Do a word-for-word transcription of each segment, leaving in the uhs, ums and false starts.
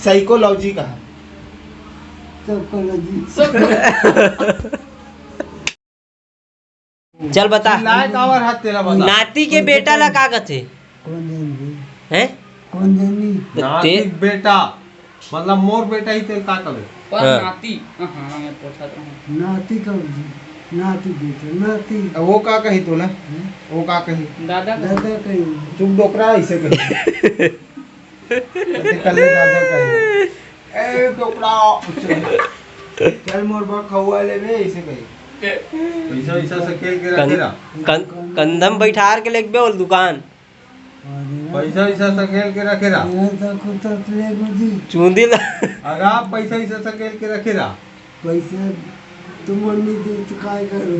Psychology का है। Psychology. चल बता। लाए कावर हाथ तेला बता। नाती के बेटा ला का कथे? कौन जानी? हैं? कौन जानी? तो नाती ते- बेटा, मतलब मोर बेटा ही तेल का कबे। पर हाँ। नाती, हाँ, हाँ, मैं पूछत रहूँ। नाती का, नाती बेटा, नाती। अब वो का कही तोला? वो का कही? दादा का। दादा कही। चुप डोकरा ऐसे कही। ऐसे कर ले दादा कही। ए डोकरा। चल मोर बा खौआ लेबे ऐसे कही। पैसा वैसा सकेल के रखे रहा। कं, कंधम बैठार के लेके बोल दुकान। अरे पैसा वैसा सकेल के रखे रहा। ये तो कुत्ता ले गुजी। चूंदी ला। अगर आप पैसा वैसा सकेल के रखे रहा। पैसा तुम नहीं दे तो काय करो?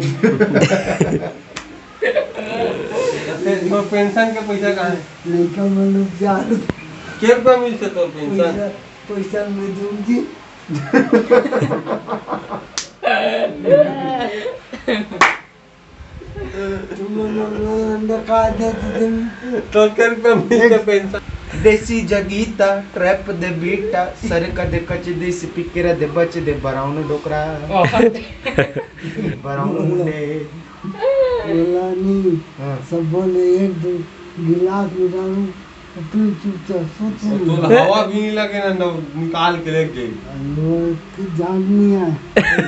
तो पेंशन के पैसा कहाँ है? लड़का मन लोग जा। के रुपया मिलते तो पेंशन? पैसा, पैसा मैं दूंगी। तुम लोग अंडा का देते तुम? तो के रुपया मिलते पेंशन? देसी जगीता ट्रैप दे बीटा सर का दे कच देसी पिकेरा दे बच दे बराउन डोकरा। बराउन मुंडे। बोला नहीं। हाँ। सब बोले एक दो गिलास में डालू, अपनी चुपचाप सोच तो हवा भी नहीं लगे ना, न-, निकाल के ले गई। वो की जान नहीं है।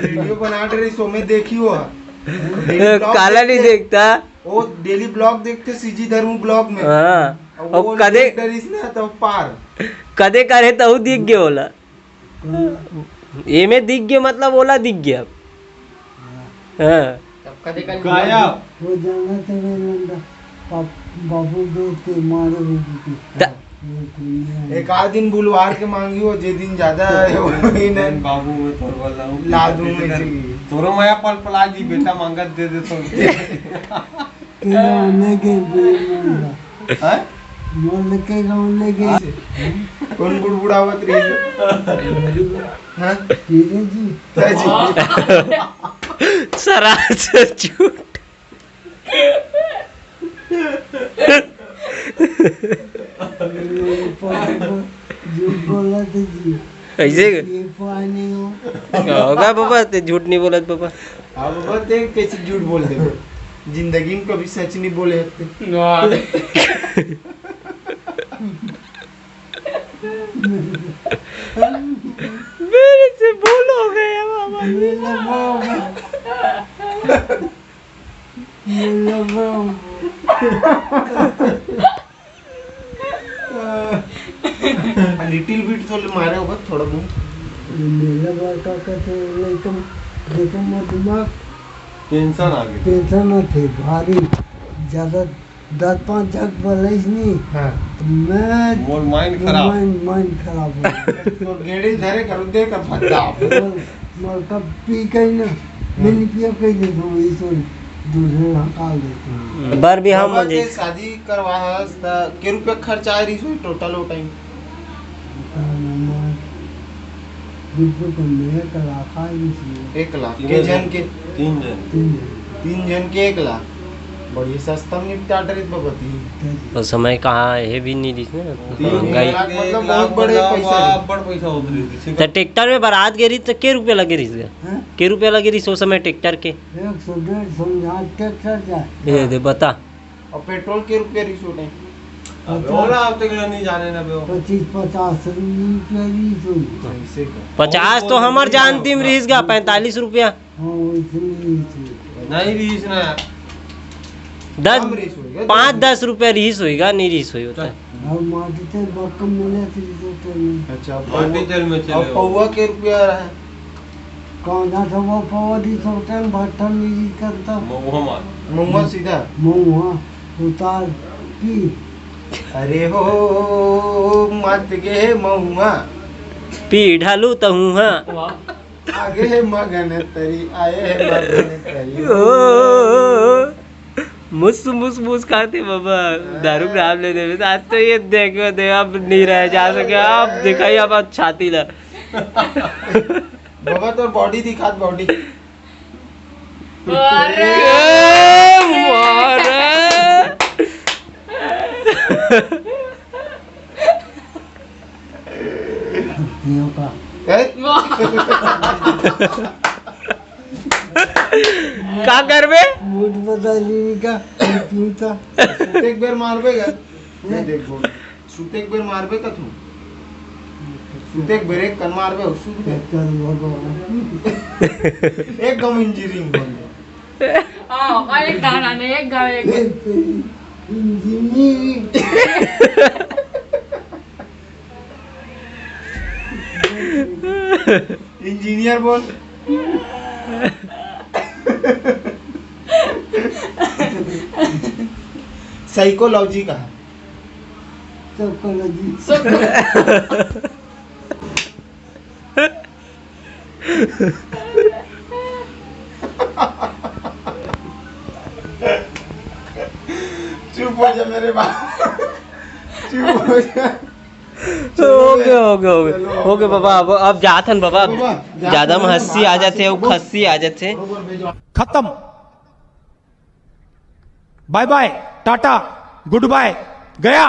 वीडियो बना रही सो मैं देखी हुआ। काला नहीं देखता। वो डेली ब्लॉग देखते सीजी धर्म ब्लॉग में। हाँ। अब और वो कदे डरिस ना तो पार। कदे करे तहू दिख गए ओला। एमे दिख गए मतलब ओला दिख गया। हाँ। तब कदे कल गायब। वो जाना तेरे नंदा पाप-, बाबू दो के मारे भी की। त- वो कोई नहीं है। एक आध दिन बुलवार के मांगी हो जे दिन ज्यादा है वो ही नहीं। बाबू में तोर वाला हूँ। ला दूंगा जी। तोरो माया पल पला जी बेटा मांगत दे दे तो। तेरा होने के बोल मांगा। हाँ? मोर लेके गाँव लेके। कौन बुड़बुड़ावत रही? हाँ? तेरे जी। ताजी। सरासर झूठ। झूठ बोला था जी। ऐसे ये पानी हो। होगा बाबा, ते झूठ नहीं बोलत बाबा। अब बाबा देख कैसे झूठ बोल दे। जिंदगी में कभी सच नहीं बोले हते। मेरे से भूल हो गया बाबा। मेरा बाबा। मेरा बाबा। लिटिल बिट तो मारे होगा थोड़ा बहुत। मेरा बाबा का कहते हैं, लेकिन देखो, मैं दिमाग टेंशन आ गई। टेंशन में थे भारी, ज्यादा दस पाँच झक बोले नहीं। हाँ। तो मैं मोर माइंड खराब। माइंड माइंड खराब हो गया। तो गेड़ी धरे करो दे कर भद्दा। मोर, मोर कब पी गई ना, मैंने पियो कह दे दो, वही तो दूसरे हटा देते हैं। बर भी हम बाबा मुझे के शादी करवा हस त के रुपया खर्चा आए रही टोटल वो टाइम? बिल्कुल कम नहीं है, कल आखा ही नहीं। एक लाख के जन के? तीन जन। तीन जन। तीन जन के एक लाख। बड़ी सस्ता में निपटा डरित बाबा ती। क्या जी? उस समय कहाँ ये भी नहीं दिस ना। तीन महंगाई। लाख मतलब बहुत बड़े पैसा है। बड़ पैसा होत रही थी। तो ट्रैक्टर में बारात गई रही तो के रुपया लगे रही? हाँ? के रुपया लगे रही उस समय ट्रैक्टर के? एक सौ डेढ़ सौ में जहाँ ट्रैक्टर जाए। ये दे बता। और पेट्रोल के रुपया रही छोटे। अब ओला अब तक नहीं जाने ना बे। पच्चीस पचास रुपया रही तो। ऐसे का। पचास तो हमार जानती में रहीस गा, पैंतालीस रुपया। हाँ, वैसे नहीं रही थी। नहीं रहीस ना। दस, कम रहीस होगा। पाँच दस रुपया रहीस होएगा, नहीं रहीस होई होता। अब माटी ते बक्कम मिले थी तो तो नहीं। अच्छा, माटी तेल में चले और हो। पौवा के रुपया रहा है। कौन सा था वो पौवा दी तो टाइम भट्टा मिली करता। महुआ मार। महुआ सीधा। महुआ उतार पी। अरे हो मत गे महुआ। पी ढालू तहूँ हाँ। आगे है मगन तरी, आए है मगन तरी। ओ, मुस मुस मुस खाते बाबा, दारू के नाम ले देवे। आज तो ये देखो दे, अब नहीं रह जा सके। अब दिखाई अब छाती ला। बाबा तोर बॉडी दिखात बॉडी। अरे ए, मारा। का? हैं? का करबे? वोट बदली का? तू तो सुते एक बेर मारबे का? नहीं, देख बोल। सुते एक बेर मारबे का तू? सुते एक बेर एक कन मारबे, उससे भी देख। एक गम इंजीनियरिंग बन गया। हाँ, और एक गाना नहीं, एक गाना, एक। इंजीनियरिंग। इंजीनियर बोल। साइकोलॉजी कहा। साइकोलॉजी। चुप हो जा मेरे बाप, चुप हो जा। तो हो गया, हो गया, हो गया। चलो, हो गया बाबा, अब, अब जात हन बाबा। बाबा, जात ज्यादा हन, हंसी आ जाते, वो खस्सी आ जाते। खत्म। बाय बाय, टाटा, गुड बाय, गया।